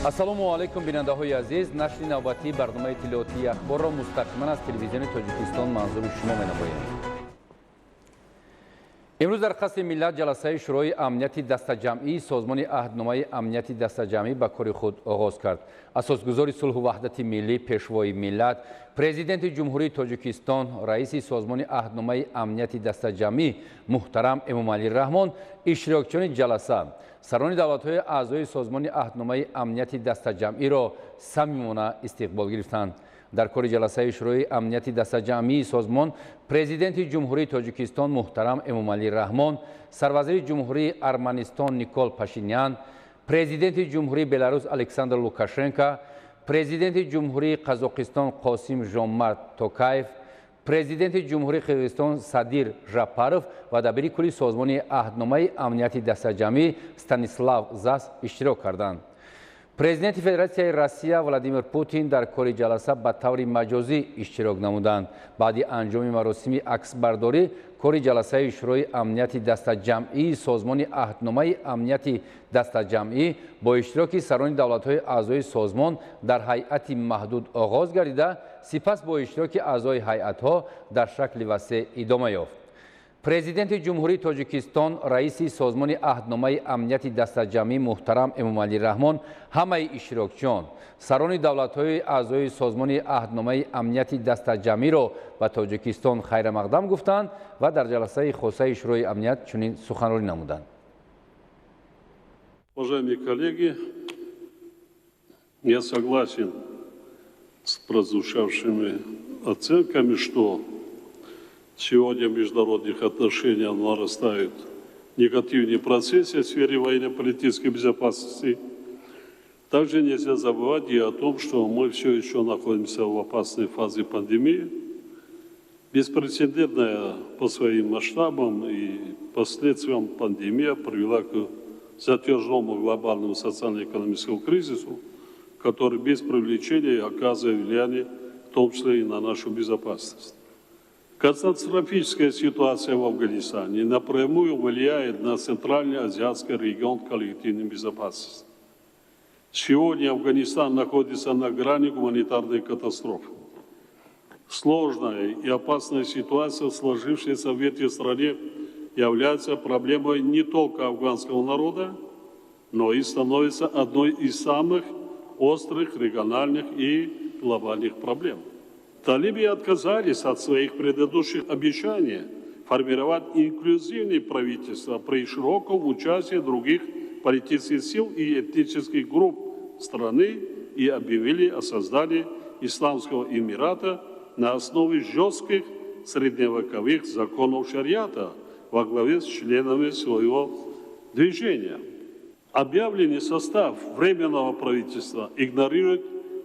Ассалому алайкум, бинандаҳои азиз. Нашри навбатии барномаи иттилоотии Ахборро мустақиман аз Телевизиони Тоҷикистон манзури шумо менамоем. Имрӯз дар Қасри Миллат ҷаласаи Шӯрои амнияти дастаҷамъии Созмони Аҳдномаи Амнияти Дастаҷамъӣ ба кори худ оғоз кард. Асосгузори сулҳу ваҳдати миллӣ, Пешвои миллат, Президенти Ҷумҳурии Тоҷикистон, раиси Созмони Аҳдномаи Амнияти Дастаҷамъӣ муҳтарам Эмомалӣ Раҳмон иштирокчиёни ҷаласа, сарони давлатҳои аъзои Созмони Аҳдномаи Амнияти Дастаҷамъиро самимона истиқбол гирифтанд. Дар кори ҷаласаи Шӯрои амнияти дастаҷамъии созмон Президенти Ҷумҳурии Тоҷикистон муҳтарам Эмомалӣ Раҳмон, сарвазири Ҷумҳурии Арманистон Никол Пашинян, Президенти Ҷумҳурии Беларус Александр Лукашенко, Президенти Ҷумҳурии Қазоқистон Қосим Жомарт Токаев, Президенти Ҷумҳурии Қирғизистон Садир Жапаров ва дабири кулли Созмони Аҳдномаи Амнияти Дастаҷамъӣ Станислав Зас иштирок карданд. Президенти Федератсияи Россия Владимир Путин дар кори ҷаласа ба таври маҷозӣ иштирок намуданд. Баъди анҷоми маросими аксбардорӣ кори ҷаласаи Шӯрои амнияти дастаҷамъии Созмони Аҳдномаи Амнияти Дастаҷамъӣ бо иштироки сарони давлатҳои аъзои созмон дар ҳайати маҳдуд оғоз гардида, сипас бо иштироки аъзои ҳайатҳо дар шакли васеъ идома ёфт. Президенти Ҷумҳурии Тоҷикистон, раиси Созмони Аҳдномаи Амнияти Дастаҷамъӣ муҳтарам Эмомалӣ Раҳмон ҳамаи иштирокчиён, сарони давлатҳои аъзои Созмони Аҳдномаи Амнияти Дастаҷамъиро ба Тоҷикистон хайрамақдам гуфтанд ва дар ҷаласаи хосаи Шӯрои амният чунин суханронӣ намуданд. Уважаемые коллеги, я согласен с прозвучавшими оценками, что сегодня в международных отношениях нарастают негативные процессы в сфере военно-политической безопасности. Также нельзя забывать и о том, что мы все еще находимся в опасной фазе пандемии. Беспрецедентная по своим масштабам и последствиям пандемия привела к затяжному глобальному социально-экономическому кризису, который без преувеличения оказывает влияние в том числе и на нашу безопасность. Катастрофическая ситуация в Афганистане напрямую влияет на Центральный Азиатский регион коллективной безопасности. Сегодня Афганистан находится на грани гуманитарной катастрофы. Сложная и опасная ситуация, сложившаяся в этой стране, является проблемой не только афганского народа, но и становится одной из самых острых региональных и глобальных проблем. Талибы отказались от своих предыдущих обещаний формировать инклюзивное правительство при широком участии других политических сил и этнических групп страны и объявили о создании Исламского Эмирата на основе жестких средневековых законов шариата во главе с членами своего движения. Объявленный состав Временного правительства игнорирует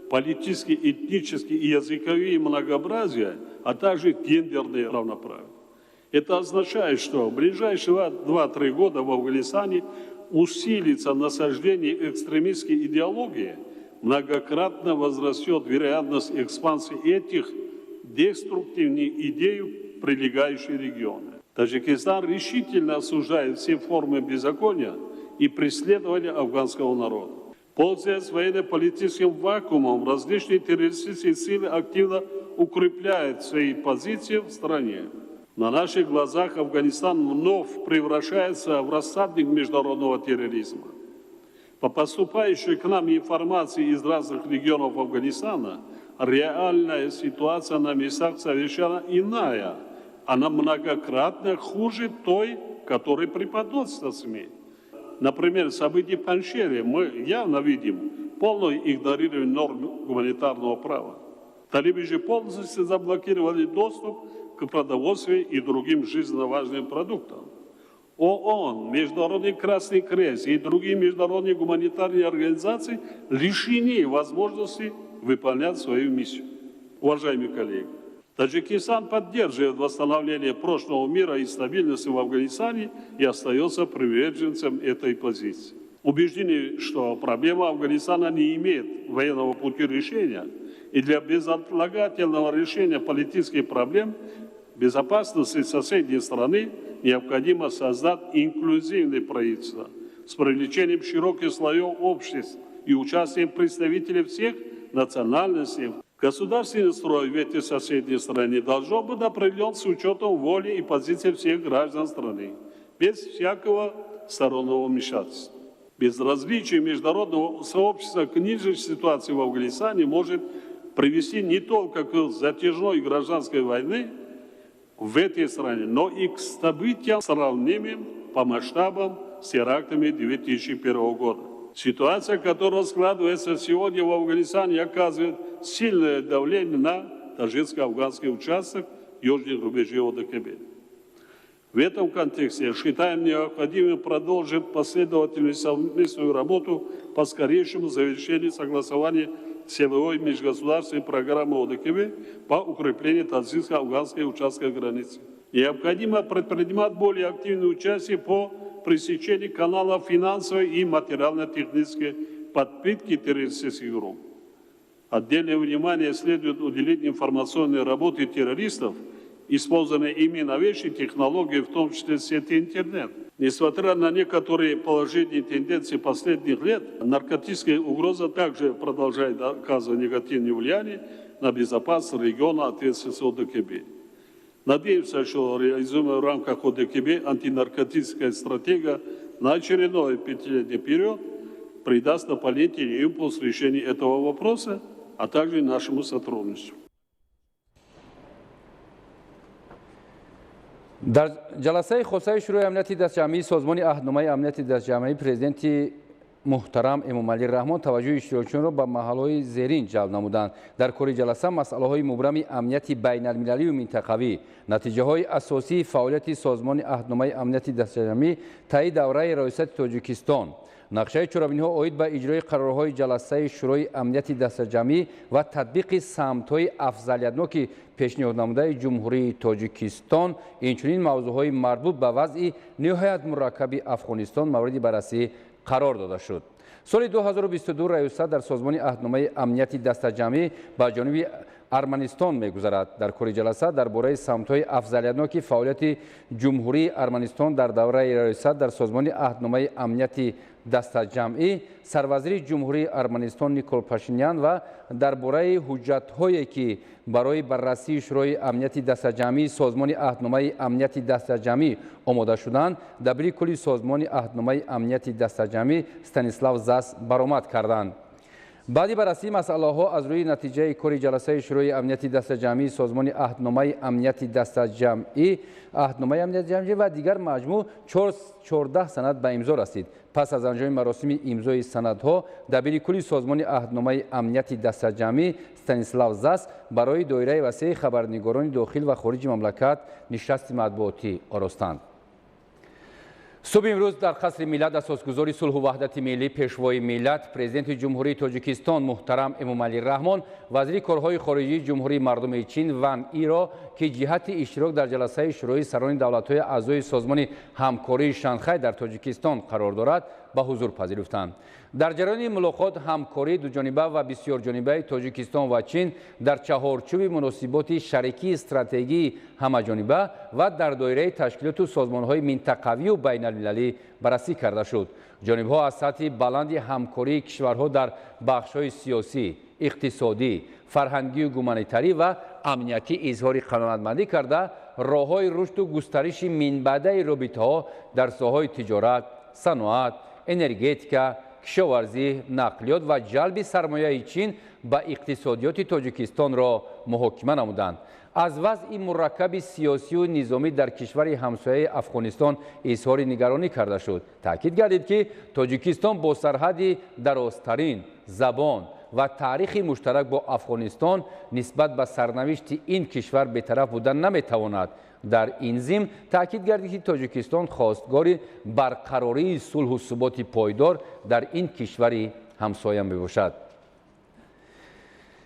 политические, этнические и языковые многообразия, а также гендерное равноправие. Это означает, что в ближайшие 2-3 года в Афганистане усилится насаждение экстремистской идеологии, многократно возрастет вероятность экспансии этих деструктивных идей в прилегающие регионы. Таджикистан решительно осуждает все формы беззакония и преследования афганского народа. Пользуясь военно-политическим вакуумом, различные террористические силы активно укрепляют свои позиции в стране. На наших глазах Афганистан вновь превращается в рассадник международного терроризма. По поступающей к нам информации из разных регионов Афганистана, реальная ситуация на местах совершенно иная. Она многократно хуже той, которая преподносится СМИ. Например, события в Панджшере мы явно видим полное игнорирование норм гуманитарного права. Талибы же полностью заблокировали доступ к продовольствию и другим жизненно важным продуктам. ООН, Международный Красный Крест и другие международные гуманитарные организации лишены возможности выполнять свою миссию. Уважаемые коллеги, Таджикистан поддерживает восстановление прочного мира и стабильности в Афганистане и остается приверженцем этой позиции. Убеждены, что проблема Афганистана не имеет военного пути решения, и для безотлагательного решения политических проблем безопасности соседней страны необходимо создать инклюзивное правительство с привлечением широких слоев общества. и участием представителей всех национальностей. Государственный строй в этой соседней стране должен быть определен с учетом воли и позиции всех граждан страны, без всякого стороннего вмешательства. Безразличие международного сообщества к нынешней ситуации в Афганистане может привести не только к затяжной гражданской войне в этой стране, но и к событиям, сравнимым по масштабам с терактами 2001 года. Ситуация, которая складывается сегодня в Афганистане, оказывает сильное давление на таджикско-афганский участок южных рубежей ОДКБ. В этом контексте считаем необходимым продолжить последовательную совместную работу по скорейшему завершению согласования силовой межгосударственной программы ОДКБ по укреплению таджикско-афганской участка границы. Необходимо предпринимать более активное участие по пресечению каналов финансовой и материально-технической подпитки террористических групп. Отдельное внимание следует уделить информационной работе террористов, использованной ими новейшие технологии, в том числе сети интернет. Несмотря на некоторые положительные тенденции последних лет, наркотическая угроза также продолжает оказывать негативное влияние на безопасность региона ответственности ОДКБ. Надеемся, что реализуемая в рамках ОДКБ антинаркотическая стратегия на очередной пятилетний период придаст дополнительный импульс решению этого вопроса, а также нашему сотрудничеству. Дар ҷаласаи хосаи Шӯрои амнияти дастҷамъии Созмони Аҳдномаи амнияти дастҷамъӣ президенти муҳтарам Эмомалӣ Раҳмон таваҷҷӯҳи иштирокчиёнро ба маҳалҳои зерин ҷалб намуданд. Дар кори ҷаласа масъалаҳои мубрами амнияти байналмилалию минтақавӣ, натиҷаҳои асосии фаъолияти Созмони Аҳдномаи амнияти дастҷамъӣ таи давраи раёсати Тоҷикистон, нақшаи чорабиниҳо оид ба иҷрои қарорҳои ҷаласаи Шӯрои амнияти дастаҷамъӣ ва татбиқи самтҳои афзалиятноки пешниҳоднамудаи Ҷумҳурии Тоҷикистон, инчунин мавзӯъҳои марбут ба вазъи ниҳоят мураккаби Афғонистон мавриди баррасӣ қарор дода шуд. Соли 2022 раёсат дар Созмони Аҳдномаи амнияти дастаҷамъӣ ба ҷониби Арманистон мегузарад. Дар кори ҷаласа дар бораи самтҳои афзалиятноки фаъолияти Ҷумҳурии Арманистон дар давраи раёсат дар Созмони Аҳдномаи амнияти дастаҷамъӣ сарвазири Ҷумҳурии Арманистон Никол Пашинян ва дар бораи ҳуҷҷатҳое ки барои баррасии Шӯрои амнияти дастаҷамъии Созмони Аҳдномаи амнияти дастаҷамъӣ омода шуданд, дабири кулли Созмони Аҳдномаи амнияти дастаҷамъӣ Станислав Зас баромад карданд. Баъди баррасии масъалаҳо аз рӯи натиҷаи кори ҷаласаи Шӯрои амнияти дастаҷамъии Созмони Аҳдномаи амнияти дастаҷамъӣ, Аҳдномаи амнияти ҷамъӣ ва дигар маҷмӯъ 14 санад ба имзо расид. Пас аз анҷоми маросими имзои санадҳо дабири кулли Созмони Аҳдномаи амнияти дастаҷамъӣ Станислав Зас барои доираи васеи хабарнигорони дохил ва хориҷи мамлакат нишасти матбуотӣ оростанд. Субҳи имрӯз дар Қасри Миллат асосгузори сулҳу ваҳдати миллӣ, пешвои миллат, президенти Ҷумҳурии Тоҷикистон муҳтарам Эмомалӣ Раҳмон, вазири корҳои хориҷии Ҷумҳурии Мардумии Чин Ван Иро, ки ҷиҳати иштирок дар ҷаласаи Шӯрои сарони давлатҳои аъзои Созмони ҳамкории Шанхай дар Тоҷикистон қарор дорад, ба ҳузур пазируфтанд. Дар ҷараёни мулоқот ҳамкории дуҷониба ва бисёрҷонибаи Тоҷикистон ва Чин дар чаҳорчӯби муносиботи шарикии стратегии ҳамаҷониба ва дар доираи ташкилоту созмонҳои минтақавию байналмилалӣ баррасӣ карда шуд. Ҷонибҳо аз сатҳи баланди ҳамкории кишварҳо дар бахшҳои сиёсӣ, иқтисодӣ, фарҳангию гуманитарӣ ва амниятӣ изҳори қаноатмандӣ карда, роҳҳои рушду густариши минбаъдаи робитаҳо дар соҳаҳои тиҷорат, саноат, энергетика, кишоварзӣ, нақлиёт ва ҷалби сармояи Чин ба иқтисодиёти Тоҷикистонро муҳокима намуданд. Аз вазъи мураккаби сиёсию низомӣ дар кишвари ҳамсояи Афғонистон изҳори нигаронӣ карда шуд. Таъкид гардид, ки Тоҷикистон бо сарҳади дарозтарин, забон ва таърихи муштарак бо Афғонистон нисбат ба сарнавишти ин кишвар бетараф будан наметавонад. Дар ин зимн таъкид гардид, ки Тоҷикистон хостгори барқарории сулҳу суботи пойдор дар ин кишвари ҳамсоя мебошад.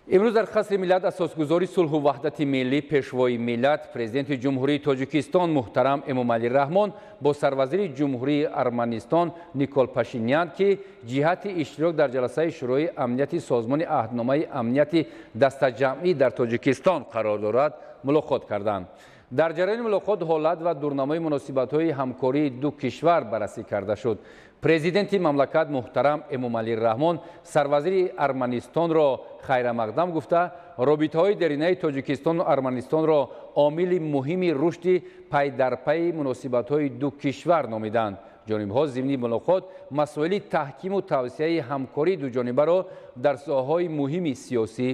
Имрӯз дар Қасри Миллат асосгузори сулҳу ваҳдати миллӣ, пешвои миллат, президенти Ҷумҳурии Тоҷикистон муҳтарам Эмомалӣ Раҳмон бо сарвазири Ҷумҳурии Арманистон Никол Пашинян, ки ҷиҳати иштирок дар ҷаласаи Шӯрои амнияти Созмони Аҳдномаи амнияти дастаҷамъӣ дар Тоҷикистон қарор дорад, мулоқот карданд. Дар ҷараёни мулоқот ҳолат ва дурнамои муносибатҳои ҳамкории ду кишвар баррасӣ карда шуд. Президенти мамлакат муҳтарам Эмомалӣ Раҳмон сарвазири Арманистонро хайрамақдам гуфта, робитаҳои деринаи Тоҷикистону Арманистонро омили муҳими рушди пайдарпайи муносибатҳои ду кишвар номиданд. Ҷонибҳо зимни мулоқот масоили таҳкиму тавсияи ҳамкории дуҷонибаро дар соҳаҳои муҳими сиёсӣ,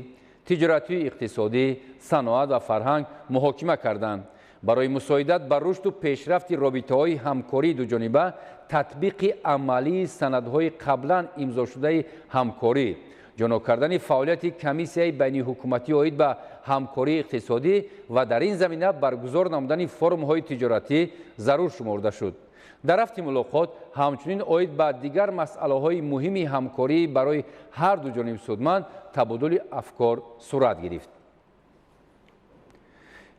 тиҷоратию иқтисодӣ, саноат ва фарҳанг муҳокима карданд. Барои мусоидат ба рушду пешрафти робитаҳои ҳамкории дуҷониба, татбиқи амалии санадҳои қаблан имзошудаи ҳамкорӣ, ҷоно кардани фаъолияти комиссияи байниҳукуматӣ оид ба ҳамкории иқтисодӣ ва дар ин замина баргузор намудани форумҳои тиҷоратӣ зарур шуморда шуд. Дар рафти мулоқот ҳамчунин оид ба дигар масъалаҳои муҳими ҳамкорӣ барои ҳар ду ҷониб судманд табодули афкор сурат гирифт.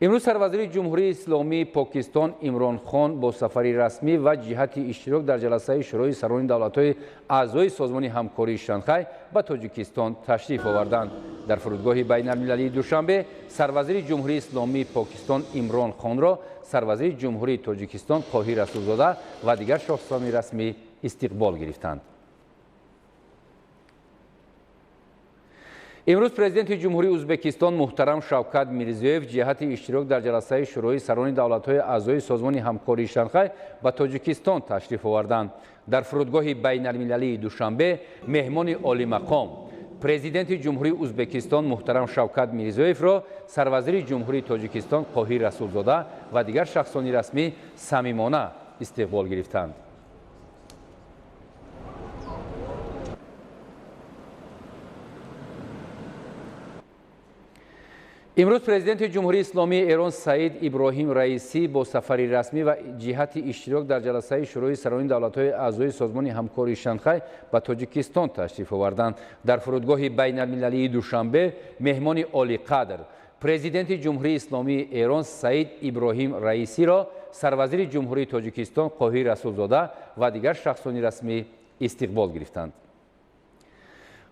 Имрӯз сарвазири Ҷумҳурии Исломии Покистон Имрон Хон бо сафари расмӣ ва ҷиҳати иштирок дар ҷаласаи Шӯрои сарони давлатҳои аъзои Созмони ҳамкории Шанхай ба Тоҷикистон ташриф оварданд. Дар фурудгоҳи байналмилалии Душанбе сарвазири Ҷумҳурии Исломии Покистон Имрон Хонро сарвазири Ҷумҳурии Тоҷикистон Қоҳир Расулзода ва дигар шахсони расмӣ истиқбол гирифтанд. Имрӯз президенти Ҷумҳурии Ӯзбекистон муҳтарам Шавкат Мирзиёев ҷиҳати иштирок дар ҷаласаи Шӯрои сарони давлатҳои аъзои Созмони ҳамкории Шанхай ба Тоҷикистон ташриф оварданд. Дар фурудгоҳи байналмилалии Душанбе меҳмони олимақом президенти Ҷумҳурии Ӯзбекистон муҳтарам Шавкат Мирзиёевро сарвазири Ҷумҳурии Тоҷикистон Қоҳир Расулзода ва дигар шахсони расмӣ самимона истиқбол гирифтанд. Имрӯз президенти Ҷумҳурии Исломии Эрон Саид Иброҳим Раисӣ бо сафари расмӣ ва ҷиҳати иштирок дар ҷаласаи Шӯрои сарони давлатҳои аъзои Созмони ҳамкории Шанхай ба Тоҷикистон ташриф оварданд. Дар фурудгоҳи байналмилалии Душанбе меҳмони олиқадр президенти Ҷумҳурии Исломии Эрон Саид Иброҳим Раисиро сарвазири Ҷумҳурии Тоҷикистон Қоҳир Расулзода ва дигар шахсони расмӣ истиқбол гирифтанд.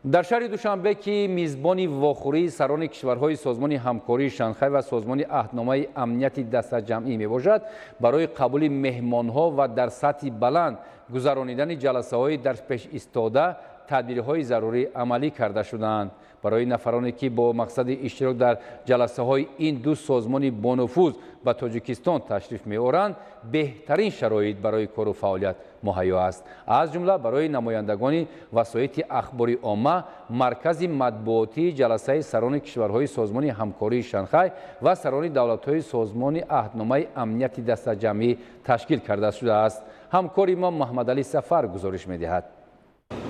Дар шаҳри Душанбе, ки мизбони вохӯрии сарони кишварҳои Созмони ҳамкории Шанхай ва Созмони аҳдномаи амнияти дастаҷамъӣ мебошад, барои қабули меҳмонҳо ва дар сатҳи баланд гузаронидани ҷаласаҳои дар пеш истода тадбирҳои зарурӣ амалӣ карда шудаанд. Барои нафароне ки бо мақсади иштирок дар ҷаласаҳои ин ду созмони бонуфуз ба Тоҷикистон ташриф меоранд, беҳтарин шароит барои кору фаъолият муҳайё аст. Аз ҷумла барои намояндагони васоити ахбори омма маркази матбуотии ҷаласаи сарони кишварҳои Созмони ҳамкории Шанхай ва сарони давлатҳои Созмони аҳдномаи амнияти дастаҷамъӣ ташкил карда шудааст. Ҳамкори мо Муҳаммадалӣ Сафар гузориш медиҳад.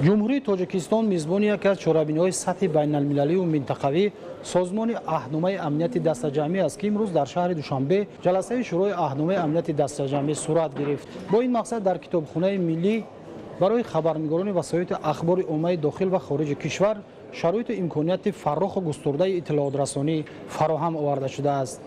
Ҷумҳурии Тоҷикистон мизбони яке аз чорабиниҳои сатҳи байналмилалию минтақавӣ Созмони аҳдномаи амнияти дастаҷамъӣ аст, ки имрӯз дар шаҳри Душанбе ҷаласаи Шӯрои аҳдномаи амнияти дастаҷамъӣ сурат гирифт. Бо ин мақсад дар китобхонаи миллӣ барои хабарнигорони васоити ахбори оммаи дохил ва хориҷи кишвар шароиту имконияти фарроху густурдаи иттилоотрасонӣ фароҳам оварда шудааст.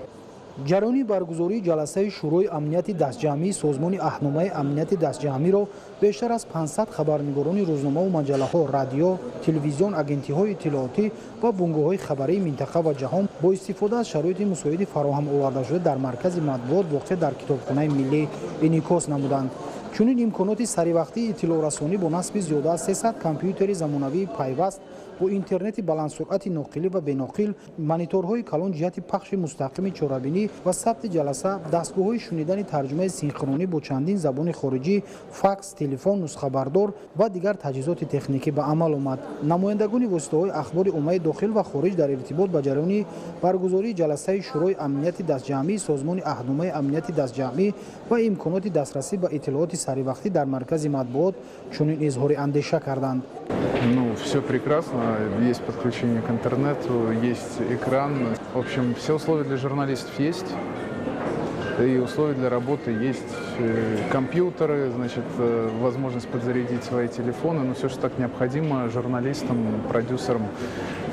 Ҷараёни баргузории ҷаласаи Шӯрои амнияти дастҷамъии Созмони аҳдномаи амнияти дастҷамъиро бештар аз 500 хабарнигорони рӯзномаву маҷаллаҳо, радио, телевизион, агентиҳои иттилоотӣ ва бунгоҳҳои хабарии минтақа ва ҷаҳон бо истифода аз шароити мусоиди фароҳам овардашуда дар маркази матбуот воқеъ дар китобхонаи миллӣ инъикос намуданд. Чунин имконоти саривақтии иттилоърасонӣ бо насби зиёда аз 300 компютери замонавии пайваст бо интернети баландсуръати ноқилӣ ва беноқил, мониторҳои калон ҷиҳати пахши мустақими чорабинӣ ва сабти ҷаласа, дастгоҳҳои шунидани тарҷумаи синхронӣ бо чандин забони хориҷӣ, факс, телефон, нусхабардор ва дигар таҷҳизоти техникӣ ба амал омад. Намояндагони воситаҳои ахбори оммаи дохил ва хориҷ дар иртибот ба ҷараёни баргузории ҷаласаи Шӯрои амнияти дастҷамъии Созмони аҳдномаи амнияти дастҷамъӣ ва имконоти дастрасӣ ба иттилооти саривақтӣ дар маркази матбуот чунин изҳори андеша карданд. Ну, все прекрасно. Есть подключение к интернету, есть экран. В общем, все условия для журналистов есть. И условия для работы есть. Компьютеры, значит, возможность подзарядить свои телефоны. Но все, что так необходимо журналистам, продюсерам,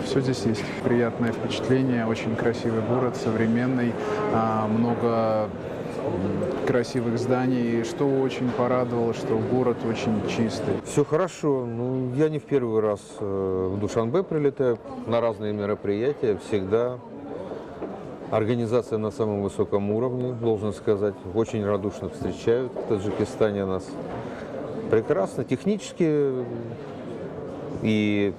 все здесь есть. Приятное впечатление, очень красивый город, современный, много красивых зданий. И что очень порадовало, что город очень чистый. Все хорошо. Ну, я не в первый раз в Душанбе прилетаю на разные мероприятия. Всегда Организация на самом высоком уровне, должен сказать. Очень радушно встречают в Таджикистане нас. Прекрасно, технически и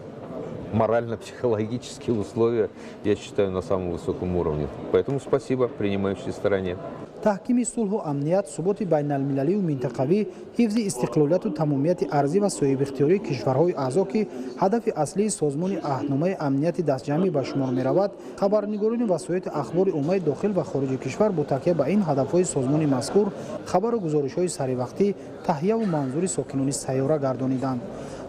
морально-психологические условия, я считаю, на самом высоком уровне. Поэтому спасибо принимающей стороне. Таҳкими сулҳу амният, суботи байналмилалию минтақавӣ, ҳифзи истиқлолияту тамомияти арзӣ ва соҳибихтиёрии кишварҳои аъзо, ки ҳадафи аслии Созмони Аҳдномаи Амнияти Дастҷамъӣ ба шумор меравад. Хабарнигорони васоити ахбори оммаи дохил ва хориҷи кишвар бо такя ба ин ҳадафҳои созмони мазкур хабару гузоришҳои саривақтӣ таҳияву манзури сокинони сайёра гардониданд.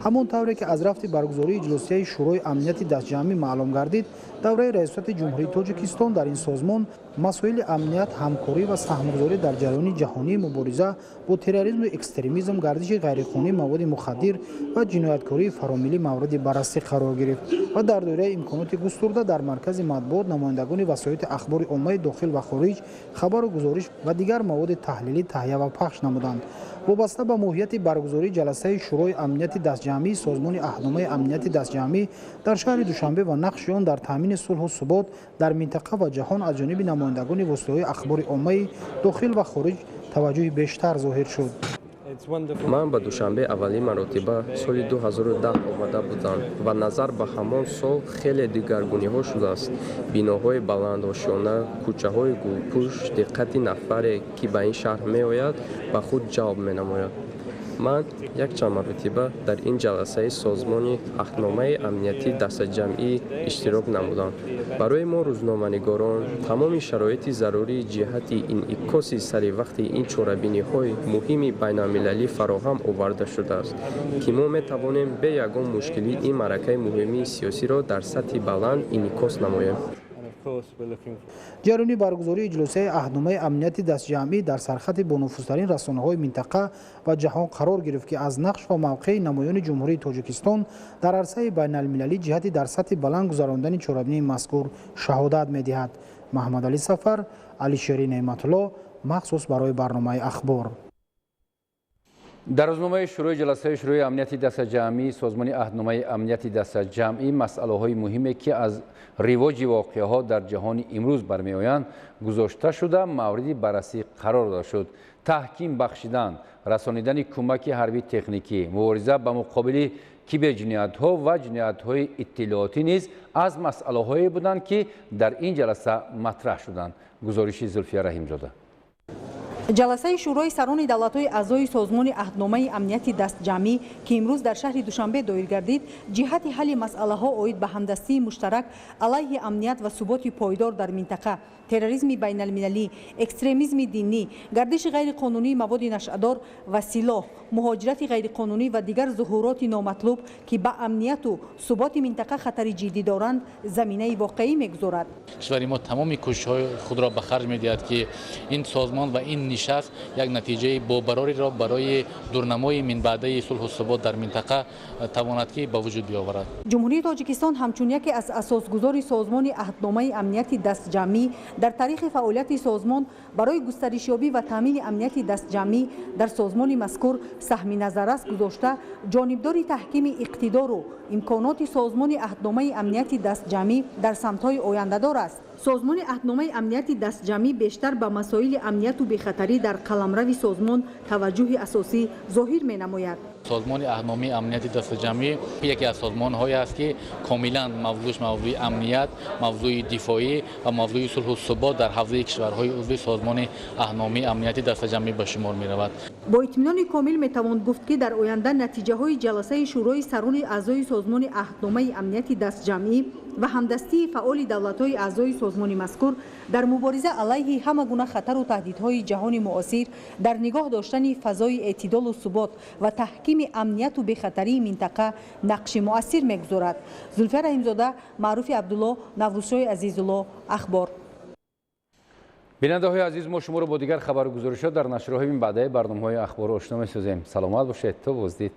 Ҳамон тавре ки аз рафти баргузории иҷлосияи Шӯрои Амнияти Дастҷамъӣ маълум гардид, давраи раёсати Ҷумҳурии Тоҷикистон дар ин созмон масоили амният, ҳамкорӣ ва саҳмгузорӣ дар ҷараёни ҷаҳонии мубориза бо терроризму экстремизм, гардиши ғайриқонунии маводи мухаддир ва ҷинояткории фаромиллӣ мавриди баррасӣ қарор гирифт ва дар доираи имконоти густурда дар маркази матбуот намояндагони васоити ахбори оммаи дохил ва хориҷ хабару гузориш ва дигар маводи таҳлилӣ таҳия ва пахш намуданд. Вобаста ба моҳияти баргузории ҷаласаи Шӯрои Амнияти Дастҷамъии Созмони Аҳдномаи Амнияти Дастҷамъӣ дар шаҳри Душанбе ва нақши он дар таъмини сулҳу субот дар минтақа ва ҷаҳон аз ҷониби намояндагони воситаҳои ахбори оммаи дохил ва хориҷ таваҷҷӯҳи бештар зоҳир шуд. Ман ба Душанбе аввалин маротиба соли 2010 омада будам ва назар ба ҳамон сол хеле дигаргуниҳо шудааст. Биноҳои баландошёна, кӯчаҳои гулпӯш диққати нафаре, ки ба ин шаҳр меояд, ба худ ҷалб менамояд. Ман якчанд маротиба дар ин ҷаласаи Созмони Аҳдномаи Амнияти Дастаҷамъӣ иштирок намудам. Барои мо, рӯзноманигорон, тамоми шароити зарурӣ ҷиҳати инъикоси саривақти ин чорабиниҳои муҳими байналмилалӣ фароҳам оварда шудааст, ки мо метавонем бе ягон мушкилӣ ин маъракаи муҳими сиёсиро дар сатҳи баланд инъикос намоем. Ҷараёни баргузории иҷлосияи Аҳдномаи Амнияти Дастҷамъӣ дар сархати бонуфузтарин расонаҳои минтақа ва ҷаҳон қарор гирифт, ки аз нақш ва мавқеи намоёни Ҷумҳурии Тоҷикистон дар арсаи байналмилалӣ ҷиҳати дар сатҳи баланд гузарондани чорабинии мазкур шаҳодат медиҳад. Маҳмадалӣ Сафар, Алишери Неъматулло, махсус барои барномаи «Ахбор». Дар рӯзномаи шурӯи ҷаласаи Шӯрои Амнияти Дастаҷамъии Созмони Аҳдномаи Амнияти Дастаҷамъӣ масъалаҳои муҳиме, ки аз ривоҷи воқеаҳо дар ҷаҳони имрӯз бармеоянд, гузошта шуда, мавриди баррасӣ қарор дода шуд. Таҳким бахшидан, расонидани кӯмаки ҳарбии техникӣ, мубориза ба муқобили киберҷиноятҳо ва ҷиноятҳои иттилоотӣ низ аз масъалаҳое буданд, ки дар ин ҷаласа матраҳ шуданд. Гузориши Зулфия Раҳимзода. Ҷаласаи Шӯрои сарони давлатҳои аъзои Созмони Аҳдномаи Амнияти Дастҷамъӣ, ки имрӯз дар шаҳри Душанбе доир гардид, ҷиҳати ҳалли масъалаҳо оид ба ҳамдастии муштарак алайҳи амният ва суботи пойдор дар минтақа, терроризми байналмилалӣ, экстремизми динӣ, гардиши ғайриқонунии маводи нашъадор ва силоҳ, муҳоҷирати ғайриқонунӣ ва дигар зуҳуроти номатлуб, ки ба амнияту суботи минтақа хатари ҷиддӣ доранд, заминаи воқеӣ мегузорад. Кишвари мо тамоми кӯшишҳои худро ба харҷ медиҳад, ки ин созмон ва ин нишаст як натиҷаи бобарориро барои дурнамои минбаъдаи сулҳу субот дар минтақа тавонад ки ба вуҷуд биёварад. Ҷумҳурии Тоҷикистон ҳамчун яке аз асосгузори Созмони Аҳдномаи Амнияти Дастҷамъӣ дар таърихи фаъолияти созмон барои густаришёбӣ ва таъмини амнияти дастҷамъӣ дар созмони мазкур саҳми назаррас гузошта, ҷонибдори таҳкими иқтидору имконоти Созмони Аҳдномаи Амнияти Дастҷамъӣ дар самтҳои ояндадор аст. Созмони Аҳдномаи Амнияти Дастҷамъӣ бештар ба масоили амнияту бехатарӣ дар қаламрави созмон таваҷҷӯҳи асосӣ зоҳир менамояд. Созмони Аҳдномаи Амнияти Дастаҷамъӣ яке аз созмонҳое аст, ки комилан мавзӯш мавзӯи амният, мавзӯи дифоӣ ва мавзӯи сулҳу субот дар ҳавзаи кишварҳои узви Созмони Аҳдномаи Амнияти Дастаҷамъӣ ба шумор меравад. Бо итминони комил метавон гуфт, ки дар оянда натиҷаҳои ҷаласаи Шӯрои сарони аъзои Созмони Аҳдномаи Амнияти Дастҷамъӣ ва ҳамдастии фаъоли давлатҳои аъзои созмони мазкур дар мубориза алайҳи ҳама гуна хатару таҳдидҳои ҷаҳони муосир, дар нигоҳ доштани фазои эътидолу субот ва таҳкими амнияту бехатарии минтақа нақши муассир мегузорад. Зулфия Раҳимзода, Маъруфи Абдулло, Наврӯзшоҳи Азизулло, «Ахбор». Бинандаҳои азиз, мо шуморо бо дигар хабару гузоришҳо дар нашрҳои минбаъдаи барномаҳои «Ахбор» ошно месозем. Саломат бошед, то боздид.